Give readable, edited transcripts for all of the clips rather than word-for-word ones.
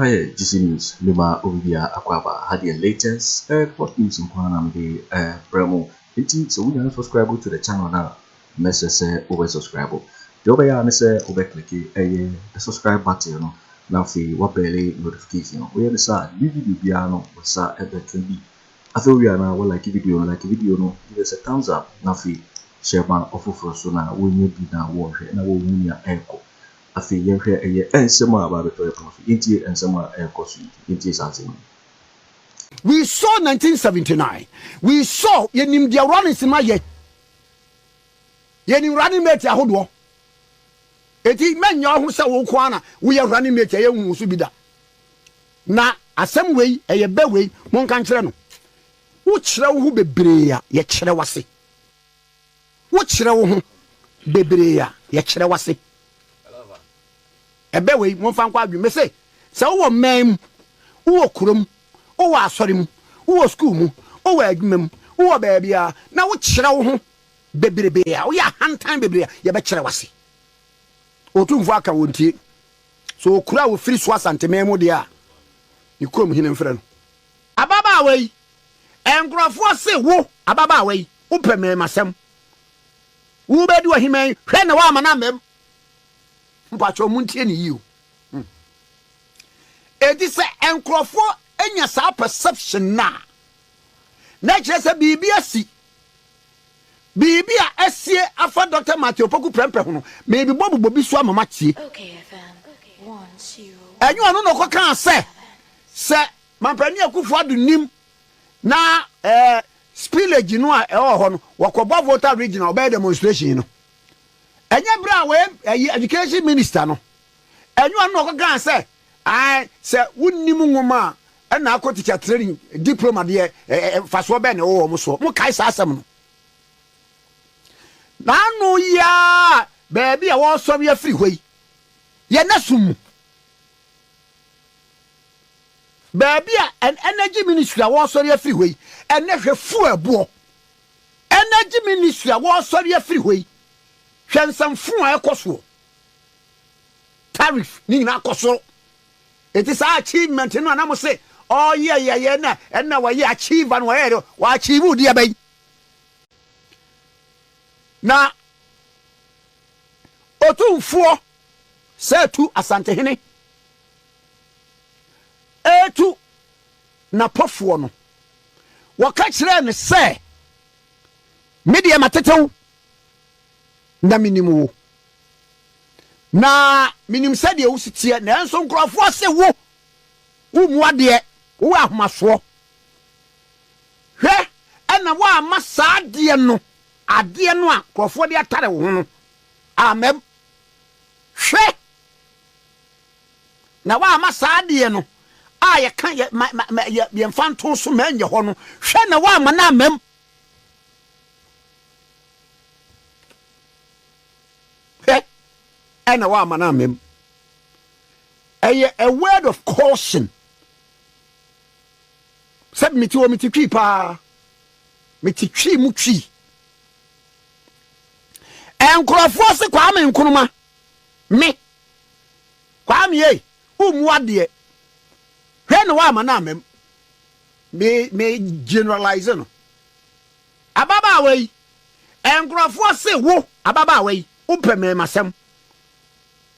Aha yɛ GC News, mema obi biara akwaaba. Ha deɛ latest airport news nko ara na mede brɛ mo. Nti sɛ wonya no subscribe to the channel no a, mɛsrɛ sɛ wobɛ subscribe. Deɛ wobɛyɛ ara ne sɛ wobɛ click ɛyɛ the subscribe button no na afei woabɛle notification no. Woyɛ no saa a, new video biara no wo nsa bɛka bi. Afei wowie a na wo like video no, like video no, give us a thumbs up na afei share ma ɔfoforɔ so na wɔnya bi na wɔnhwɛ na wɔnhu nea ɛrekɔ. Afei yɛnhwɛ ɛyɛ nsɛm a aba abɛtɔ yɛn pono so. Yɛntie nsɛm a ɛrekɔ so yi. Yɛntie saa nsɛm yi. We saw 1979 we saw yɛnim deɛ Rawlings ma yɛ yɛnim running mate ahodoɔ eti mɛnyɛ ɔho sɛ wo nko ara na woyɛ running mate ɛyɛ nhu so bi da na asɛm wei ɛyɛ bɛ wei monka nkyerɛ no wokyerɛ wo ho bebree a yɛkyerɛ wase. Wokyerɛ wo ho bebree a, yɛkyerɛ wo ase. Ɛbɛ wei, momfa nkɔ adwene. Mese, sɛ wowɔ man mu, wowɔ kurom, wowɔ asɔre mu, wowɔ sukuu mu, wowɔ adwuma mu, wowɔ baabiara, na wokyerɛ wo ho bebrebe a, woyɛ ahantan bebree a, yɛbɛkyerɛ wo ase. Otumfoɔ aka wɔntie. Sɛ okura a ofiri so Asanteman mu deɛ a, ne kurom hene mfrɛ no. Ababaawa yi, nkurɔfoɔ se wo, ababaawa yi, wopɛ mmarimasɛm. Wobɛdi ɔheman yi, hwɛ na woamma no amma mu. Mpakyɛw montie no yie o. Hmm. Enti sɛ nkurɔfoɔ anya saa perception no a, na ɛkyerɛ sɛ biribi asi. Biribi a asie afa Dr. Matthew Opoku Prempeh ho no, merebobɔbobɔ bi so ama moatie. Ɛnyɛ ɔno na ɔkɔkaa sɛ, sɛ Mampanin Akufo Addo nim na eh, spillage no a ɛwɔ hɔ no, wɔkɔbɔ Volta Region a wɔbɛyɛ demonstration no. Ɛnyɛ berɛ a wɔyɛ ɛyi education minister no, ɛnyɛ ɔno na ɔkɔkaa sɛ, ae, sɛ wonnim nwoma a ɛna akɔ teacher training diploma deɛ, mfasoɔ bɛn na ɛwɔ wɔn soɔ. Mokae saa asɛm no? N'ano yi ara baabi a wɔresɔre afiri hɔ yi, yɛn nna sum mu. Baabi a Energy Ministry a wɔresɔre afiri hɔ yi, ɛnnɛ hwɛ fuel boɔ. Energy Ministry a wɔresɔre afiri hɔ yi, hwɛ nsɛmfo a ɛkɔ soɔ. Tariff ne nyinaa kɔ soro. Eti saa achievement no a na mo se ɔyɛ yɛyɛ na ɛna wɔyɛ achiever no wɔyɛ de wɔ achieve deɛ bɛyi. Na otumfoɔ sɛ tu Asantehene. retu n'apɔfoɔ no, wɔka kyerɛɛ no sɛ, Me deɛ matete wo, na menim wo, na menim sɛdeɛ wo si teɛ, nanso nkurɔfoɔ se wo, wommu adeɛ, wowɔ ahomasoɔ. Hwɛ, ɛna woamma saa adeɛ no, adeɛ no a nkurɔfoɔ de atare wo ho no, ammam. Hwɛ! Na woamma saa adeɛ no a yɛka yɛ ma ma ma yɛ yɛmfa nto so ma ɛnyɛ hɔ no, hwɛ na woamma no amma mu. Hwɛ ɛna woamma no amma mu. Ɛyɛ a word of caution. Sɛ mete hɔ mete twi paa, mete twi mu twi. Nkurɔfoɔ se Kwame Nkrumah me Kwame ei, wommu adeɛ. Hwɛ na woamma no amma mu. Me, me generalize no. Ababaawa yi, nkurɔfoɔ se wo, ababaawa yi, wopɛ mmarimasɛm.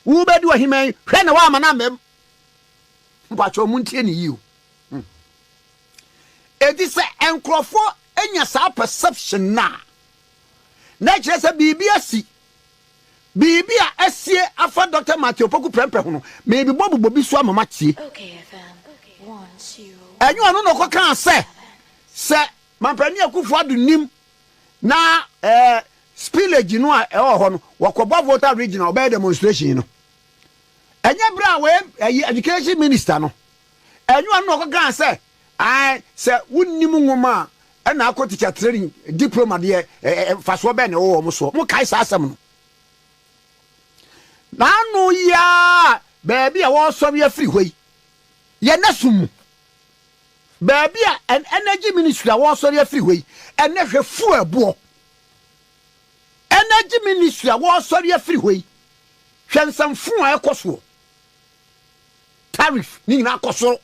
Wobɛdi ɔheman yi, hwɛ na woamma no amma mu. Mpakyɛw montie no yie o. Hmm. Enti sɛ nkurɔfoɔ anya saa perception no a, na ɛkyerɛ sɛ biribi asi. Biribi a asie afa Dɔkta Matthew Opoku Prempeh ho no, merebobɔbobɔ bi so ama moatie. Ɛnyɛ ɔno na ɔkɔkaa sɛ, sɛ Mampanin Akufo Addo nim na eh, spillage no a ɛwɔ hɔ no, wɔkɔbɔ Volta Region a wɔbɛyɛ demonstration no. Ɛnyɛ berɛ a wɔyɛ ɛyi education minister no, ɛnyɛ ɔno na ɔkɔkaa sɛ, ae, sɛ wonnim nwoma a ɛna akɔ teacher training diploma deɛ, mfasoɔ bɛn na ɛwɔ wɔn soɔ. Mokae saa asɛm no? N'ano yi ara baabi a wɔresɔre afiri hɔ yi, yɛn nna sum mu. Baabi a Energy Ministry a wɔresɔre afiri hɔ yi, ɛnnɛ hwɛ fuel boɔ. Energy Ministry a wɔresɔre afiri hɔ yi, hwɛ nsɛmfo a ɛkɔ soɔ. Tariff ne nyinaa kɔ soro.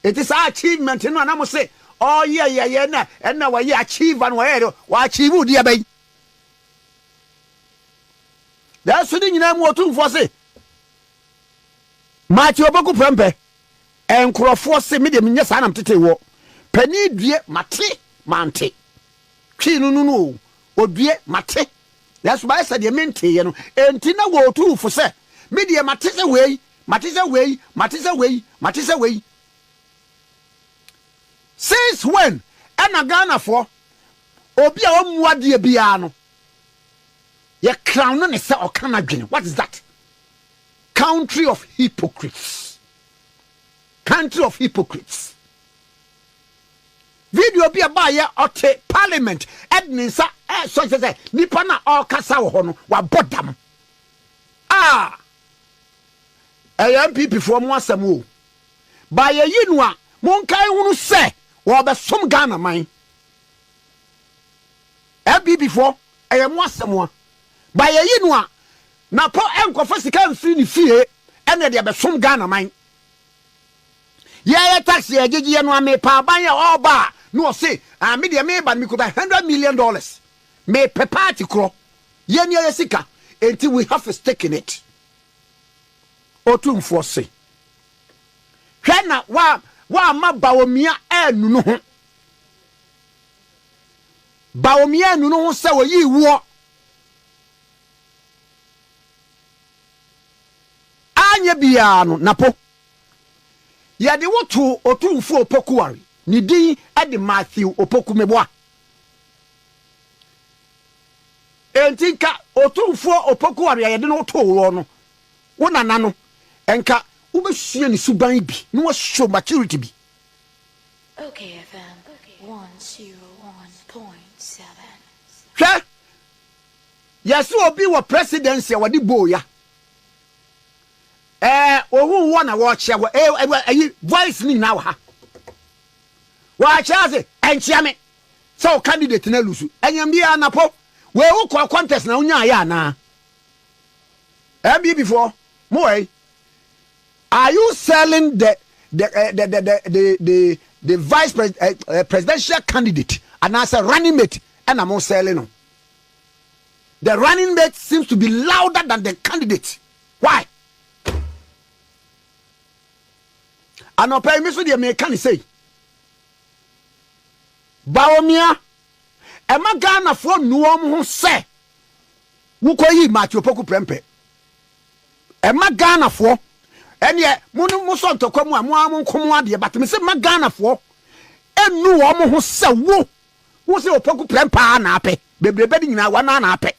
Enti saa achievement no a na mo se ɔyɛ yɛyɛ na ɛna wɔyɛ achiever no wɔyɛ de wɔ achieve deɛ bɛyi. Nanso ne nyinaa mu Otumfoɔ se Matthew Opoku Prempeh nkorɔfoɔ se me deɛ menyɛ saa na metetee woɔ. Panin due mate mante. Twii no no no o, odue mate nanso mayɛ sɛ deɛ menteeɛ no. Enti na wɔretu wo fo sɛ me deɛ mate sɛ wei, mate sɛ wei, mate sɛ wei, mate sɛ wei. Since when ɛna Ghanafoɔ obi a ɔmmu adeɛ biara no yɛ crown no ne sɛ ɔka n'adwene? What is that? Country of hypocrites. Country of hypocrites. Video bi a ɛbaeɛ ɔte parliament ɛde ne nsa ɛsɔ kyerɛ sɛ nipa no a ɔrekasa wɔ hɔ no wabɔ dam. Ah! Ɛyɛ NPP foɔ mo asɛm o. Ba yɛyi no a monkae hunu sɛ wɔbɛsom Ghana man. NPP foɔ ɛyɛ mo asɛm a. Ba yɛyi no a Napo ɛnkɔfa sika mfiri ne fie ɛna ɛde abɛsom Ghana man. Yɛyɛ tax yɛ gyegye yɛ no a mepɛ aban a ɔba a na ɔse ah me deɛ meba no mekuta $100 million mepɛ party korɔ yɛn ni yɛ sika enti we have a stake in it. Otumfoɔ se hwɛ na wa wamma Bawumia annu no ho. Bawumia annu no ho sɛ ɔyii woɔ. Anyɛ biara no, Napo, yɛde wo too Otumfoɔ Opoku Ware, ne din de Matthew Opoku Meboa. Enti nka Otumfoɔ Opoku Ware a yɛde no too woɔ no, wo nana no, nka wobɛsua ne suban bi na woashow maturity bi. Okay FM 101.7. Hwɛ, yɛse obi wɔ presidency a wɔde boo ya. Ɛɛ, ohun wɔ na wɔkyea wɔ ɛɛ ɛyi voice ne nyinaa wɔ ha. Wɔakyea ase ɛnkyea me sɛ wo candidate na lusu. Ɛnyɛm biara napo. Wei wo kɔɔ contest na wonyaa yɛ anaa? MBB foɔ, mo wɔ yi. Are you selling the the the the the, the vice pres presidential candidate anaasɛ running mate ɛna mo selling no? The running mate seems to be louder than the candidate. Why? Anɔpa yi mi so deɛ meka ne sei. Bawumia, ɛma Ghanafoɔ nnu wɔn ho sɛ wokɔyi Matthew Opoku Prempeh. Ɛma Ghanafoɔ ɛneɛ mo no mo sɔ ntɔkwa mu a mo ara mo nko mo adeɛ but me sɛ ma Ghanafoɔ ɛnnu wɔn ho sɛ wo sɛ Opoku Prempeh a na apɛ bebrebe de nyinaa wɔn a na apɛ.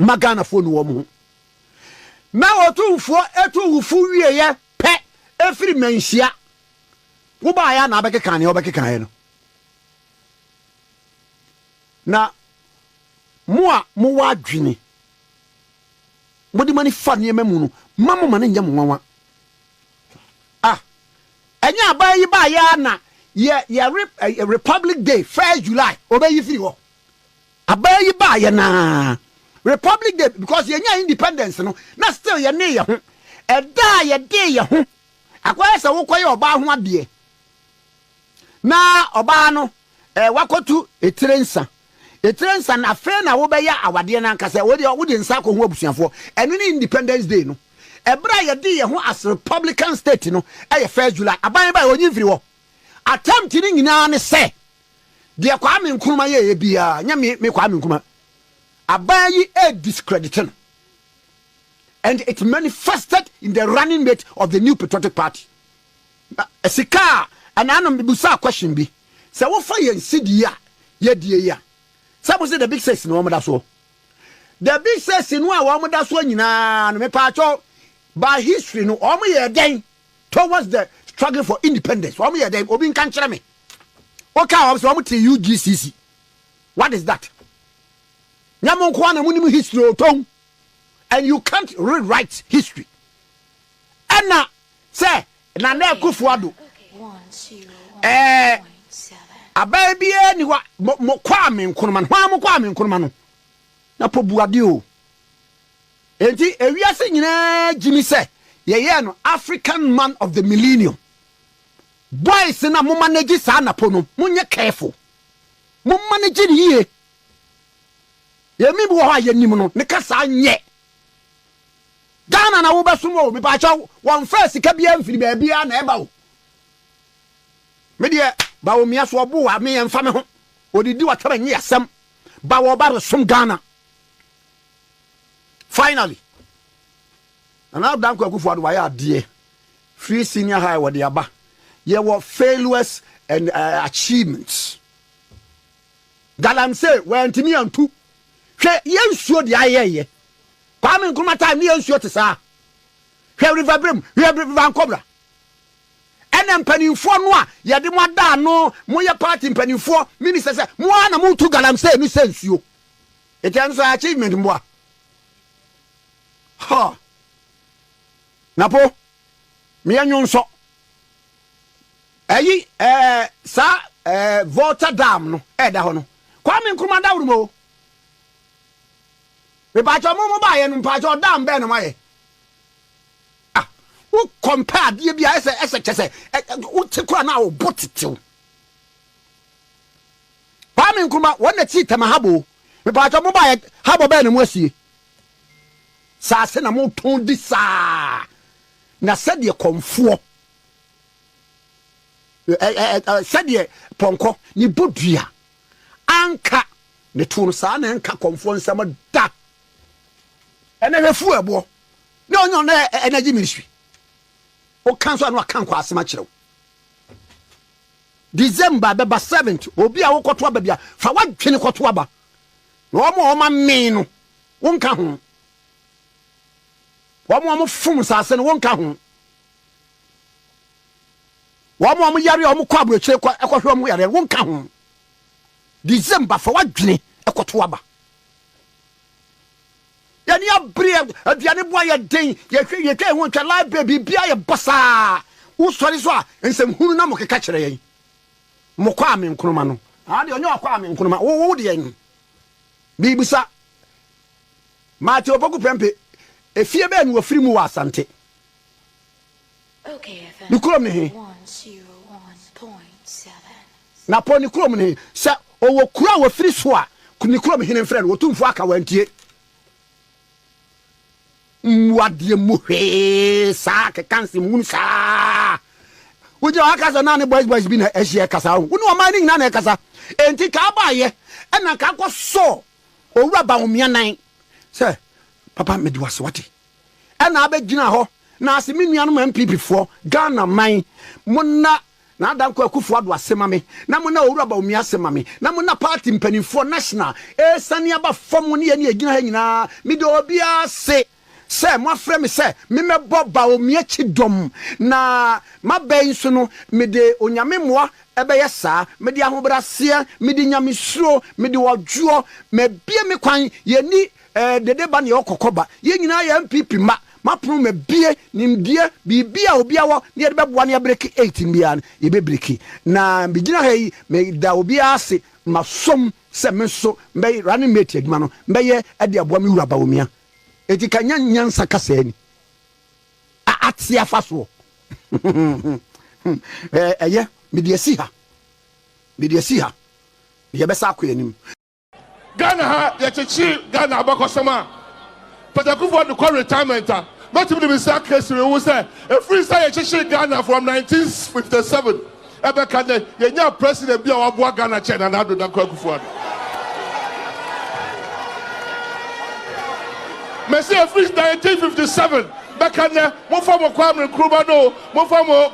Ma Ghanafoɔ nu wɔn ho. Na Otumfoɔ etu wo fo wieɛ pɛ efiri manhyia. Wobaeɛ a na abɛkeka nea wobɛkekaeɛ no. Na mo a mowɔ adwene, mode mo ani fa nneɛma mu no, mma mo ma no nyɛ mo nwanwa. Ah, ɛnyɛ aban yi baeɛ a na yɛ yɛ Republic Day 1st July ɔbɛyi firi hɔ. Aban yi baeɛ naa Republic Day because yɛnya independence no na still yɛne yɛ ho. Ɛda a yɛde yɛ ho akɔyɛ sɛ wokɔyɛ ɔbaa ho adeɛ na ɔbaa no wakɔtu etire nsa. Etire nsa na afei na wobɛyɛ awadeɛ no ankasa wode wode nsa akɔho abusuafoɔ. Ɛno ne Independence Day no. Ɛberɛ a yɛde yɛ ho as Republican state no ɛyɛ 1st July. Aban baeɛ ɔnyi mfiri hɔ. Attempt no nyinaa ne sɛ deɛ Kwame Nkrumah yɛeɛ biara nyɛ me Kwame Nkrumah. Aban yi ɛrediscredit no. And it manifested in the running mate of the New Patriotic Party. Sika a ɛnanom mebusaa question bi sɛ wofa yɛn cedi a yɛdie yi a sɛ mo se the big six na wɔn da soɔ. The big six no a wɔn da soɔ nyinaa no mepaakyɛw by history no wɔn yɛ dɛn towards the struggle for independence wɔn yɛ dɛn obi nka nkyerɛ me. Woka wɔn sɛ wɔn te UGCC. What is that? Nyɛ mo nko ara na mo nim history otɔn and you can't rewrite history. Ɛna sɛ Nana Akufo-Addo ɛɛ aban biara ni hɔ mo mo Kwame Nkrumah no hwan mo Kwame Nkrumah no na po bu ade o. Enti ewiase nyinaa gyimi sɛ yɛyɛɛ no African man of the millennium. Boys no a mo manage saa Napo no, monyɛ careful. Mo manage no yie. Yɛn mu bi wɔ hɔ a yɛnim no, ne kasaa nyɛ. Ghana na wobɛsom o, mepaakyɛw, wɔmfaa sika biara mfiri baabiara na ɛba o. Me deɛ, Bawumia so ɔbo a, me ɛmfa me ho. Odidi watwɛrɛ nye asɛm. Ba wɔba resom Ghana. Finally, Nana Dankwa Akufo-Addo wayɛ adeɛ. Free senior high wɔde aba. Yɛwɔ failures and uh, achievements. Galamsey wantumi antu. Hwɛ yɛn nsuo deɛ ayɛyɛ. Kwame Nkrumah time ne yɛn nsuo te saa. Hwɛ River Brem, hwɛ River Nkɔbra. Ɛna mpanimfoɔ no a yɛde mo ada ano, moyɛ party mpanimfoɔ, minister sɛ mo ara na motu galamsey no sɛ nsuo. Nti ɛno nso achievement mboa. Ha. Napo, meyɛ nwonsɔ. Ɛyi ɛɛ saa ɛɛ Volta Dam no ɛda hɔ no. Kwame Nkrumah dawuro mu o. Mepaakyɛ mo mo baayɛ no mpaakyɛ dam bɛn na mo ayɛ. Ah, wo compare adeɛ bi a ɛsɛ ɛsɛ kyɛ sɛ wote kora na wo bo tetew. Kwame Nkrumah wɔn na tii Tema Habo. Mepaakyɛ mo baayɛ habɔ bɛn na mo asie. Saase na mo tɔn di saa. Na sɛdeɛ kɔmfoɔ sɛdeɛ pɔnkɔ ne bodua anka ne to no saa na ɛnka kɔmfoɔ nsɛm da. Ɛnɛ hwɛ fuel boɔ ne ɔnyɛ ɔnɛ energy ministry woka nso a na waka nkɔ asɛm akyerɛ wo. December bɛba 7th obi a wokɔto aba bia fa wadwene kɔto aba na wɔn a wɔn amee no wonka ho, wɔn a wɔfom nsase no wonka ho, wɔn a wɔyare a wɔkɔ aburokyire kɔ ɛkɔhwɛ wɔn yare wonka ho. December fa wadwene ɛkɔto aba. Yɛne abere aduane boa yɛ den, yɛhwɛ yɛtwa yɛn ho ntwa library biribiara yɛ basaa. Wosɔre so a nsɛm hunu na mokeka kyerɛ yɛn. Mokɔ a me nkonoma no. Ah deɛ ɔnyɛ ɔkɔ a me nkonoma. Wo wo deɛ no. Mebisa, Martin Opoku Prempeh, efie bɛn na wafiri mu wɔ Asante? Ne kurom ne he? Napɔ ne kurom ne he? Sɛ ɔwɔ kuro a wafiri so a, ne kurom hene mfrɛ no, Otumfoɔ aka wantie. Mmu adeɛ mu hwee saa, keka nsɛm hunu saa. Wogyina hɔ aka sɛ na ne boys boys bi na ahyia ɛkasa ho. Wo ne ɔman no nyinaa na ɛkasa. Enti ka abaayɛ ɛna nka akɔ sɔɔ owura Bawumia nan sɛ papa mede wase wate. Ɛna abɛgyina hɔ na ase me nuanom NPP foɔ Ghana man mo na Nana Dankwa Akufo Addo ase ma me na mo na Owura Bawumia ase ma me na mo na party mpaninfoɔ national ɛresane aba fam ne yɛne yɛgyina ha nyinaa meda obiara ase sɛ moafrɛ me sɛ memmɛbɔ Bawumia kyidɔm na maba yi nso no mede Onyame mmoa ɛbɛyɛ saa mede ahobraseɛ mede Nyamesuro mede ɔdwoɔ mabie me kwan yɛnni Ɛɛ dede ba nea ɔkɔkɔ ba. Yɛn nyinaa yɛ NPP mma. M'apono mabue, nimdeɛ, biribi a obiara wɔ na yɛde bɛboa na yɛabreki eight no biara no, yɛbɛbreki. Na megyina ha yi, meda obiara ase, masom sɛ me nso mɛyɛ running mate adwuma no, mɛyɛ de aboa me wura Bawumia. Enti ka nya nyansa kasaa ni a ate afa soɔ. Ɛyɛ, mede asi ha. Mede asi ha. Yɛbɛsa akɔ yɛn anim. Ghana ha yɛkyekyere Ghana abakɔsɛm a, President Kufuor de kɔ retirement a, mɛtumi de me nsa aka asi me ho sɛ ɛfiri sɛ yɛkyekyere Ghana from 1957 ɛbɛka nnɛ, yɛnyaa president bi a waboa Ghana kyɛn Nana Addo Dankwa Akufo-Addo. Mese ɛfiri 1957 bɛka nnɛ, momfa mo Kwame Nkrumah no o, momfa mo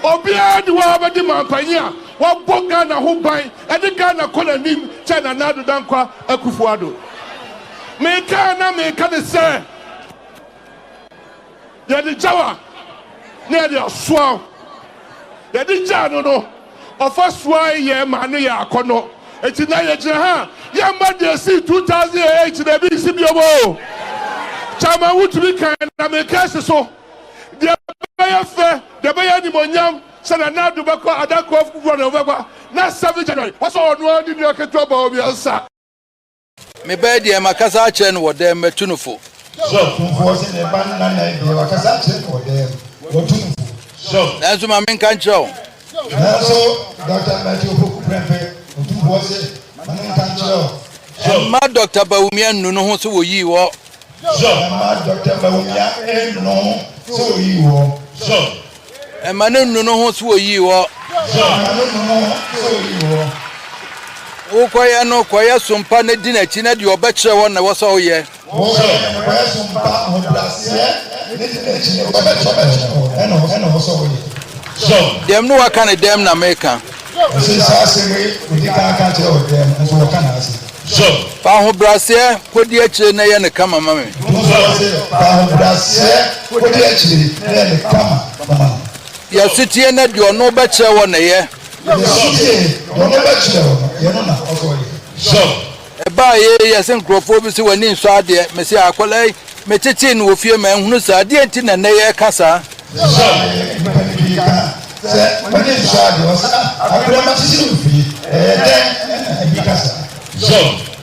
Obiara nni hɔ a ɔbɛdi manpanyin a wabɔ Ghana ho ban de Ghana kɔ n'anim kyɛn Nana Addo Dankwa Akufo Addo. Meka a na meka ne sɛ yɛde gyaw a na yɛde asoa wo. Yɛde gyaa no no, ɔfa soae yɛn maa no yɛɛ akɔnnɔ. Enti nnɛ yɛgyina ha a, yɛmma deɛ ɛsii 2008 no ebi nsi biom o. Chairman wotumi kan na meka asi so. Deɛ ɛbɛyɛ fɛ, deɛ ɛbɛyɛ animuonyam sɛ Nana Addo bɛkɔ Adanko Afufuo na ɔbɛba na 7 January wasɔ ɔno ara ne nua ketewa Bawumia nsa. Me ba yi deɛ, makasa akyerɛ no wɔ dɛm, matu no fo. Otumfoɔ se ne ba Nana deɛ wakasa akyerɛ no wɔ dan mu, watu no fo. Nanso ma menka nkyerɛ wo. Nanso Dɔkta Matthew Opoku Prempeh, Otumfoɔ se ma menka nkyerɛ wo. Mma Dɔkta Bawumia nnu ne ho sɛ wɔyii wɔ. Mma Dɔkta Bawumia nnu ne ho sɛ wɔyii wɔ. Mma no nnu ne ho sɛ wɔyii wɔ. Mma no nnu ne ho sɛ wɔyii wɔ. Wokɔyɛ no, kɔyɛ som pa na di n'akyi, na deɛ ɔbɛkyerɛ wɔ na ɛwɔ sɛ woyɛ. Wokɔyɛ no, kɔyɛ som pa, ahobrɛaseɛ, na di n'akyi, na deɛ ɔbɛkyerɛ wɔ na ɛwɔ sɛ woyɛ. Dɛm ne waka no dɛm na meka. Ɔse saa asɛm yi odi kan aka akyerɛ wɔ dɛm nso wɔka n'ase. Fa ahobrɛaseɛ kɔdi akyire na yɛ no kama ma me. Otumfoɔ se fa ahobrɛaseɛ kɔdi akyire na yɛ no kama ma me. Yɛ sotie na deɛ ɔno bɛkyerɛ wɔ na yɛ. Yɛ sotie deɛ ɔno bɛkyerɛ wɔ no yɛ no na ɔsɛ ɔyɛ. Ɛbaa yei yɛ se nkurɔfoɔ bi se w'ani nsɔ adeɛ, mese akwadaa yi metetee no wɔ fie manhunu saa, deɛn nti na nnɛ yɛreka saa? Ɛbaa yei nnipa no bi ka sɛ w'ani nsɔ adeɛ, ɔse ah akwadaa matete no wɔ fie, ɛyɛ dɛn na ebi ka saa?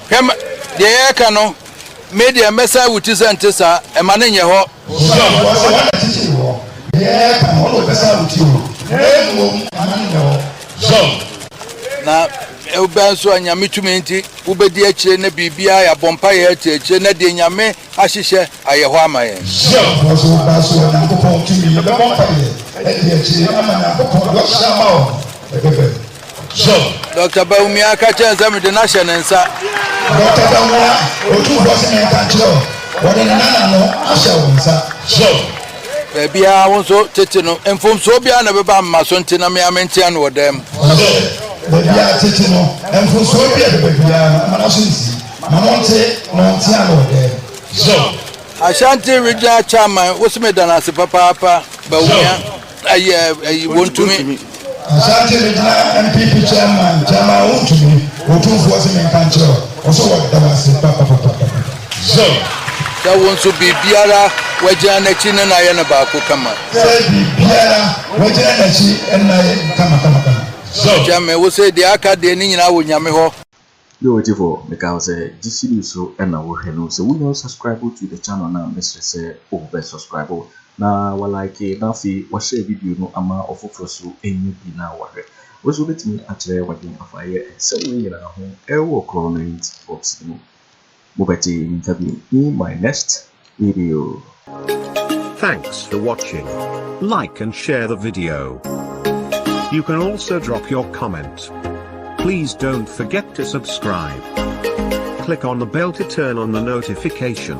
Hwɛ ma deɛ yɛreka no, me deɛ mɛsan wo ti sɛ nte saa, ɛma no nyɛ hɔ. Ɔse wɔn na tetee wɔ, deɛ yɛreka no ɔno ɔbɛsan wo ti o, na mmom ɛma no nyɛ hɔ. Na wobɛn nso a Nyame tumi nti wobɛdi akyire na biribiara yɛabɔ mpaeɛ ati akyire na deɛ Nyame ahyehyɛ ayɛ hɔ ama yɛn. Ɔfoɔ so woba so wɔ Nyankopɔn tumi yɛbɛbɔ mpaeɛ adi akyire ama Nyankopɔn deɛ ɔhyehyɛ ama wo no ɛbɛba mu. Dɔkta Bawumia ka kyerɛ no sɛ mede no ahyɛ ne nsa. Dɔkta Bawumia, Otumfoɔ se menka nkyerɛ wo, wɔde ne nana no ahyɛ wo nsa. Baabiara wo nso tete no, mfomsoɔ biara na ɛbɛba mma so nti na me ara mentea no wɔ dan mu. Ɔse, baabiara tete no, mfomsoɔ bi a ɛbɛba biara no, mma n'aso nsi, ma no nte na ɔntea no wɔ dan mu. Ashanti Regional Chairman, wo se meda no ase papaapa, Bawumia, ayi ayi, wɔntumi. Ashanti Regional NPP Chairman, Chairman Wontumi, Otumfoɔ se menka nkyerɛ wo, ɔse wɔda wo ase papapapapapa. Sɛ wo nso biribiara wagyina n'akyi ne no ayɛ no baako kama. Sɛ biribiara wagyina n'akyi ne no ayɛ kama kama kama. Chairman, wo se deɛ aka deɛ ne nyinaa wɔ Nyame hɔ. Yo ɔgyefo, meka wo sɛ GC News so na wohwɛ no, sɛ wonya subscribe to the channel no a mɛsrɛ sɛ wo bɛ subscribe na wa like na afei wa share video no ama ɔfoforɔ so anya bi na wahwɛ. Wo nso wobɛtumi akyerɛ wadwen afa yɛ nsɛm wei nyinaa ho ɛwɔ comment box no mu. Mobɛte nka bio in my next video. Thanks for watching. Like and share the video. You can also drop your comment. Please don't forget to subscribe. Click on the bell to turn on the notification.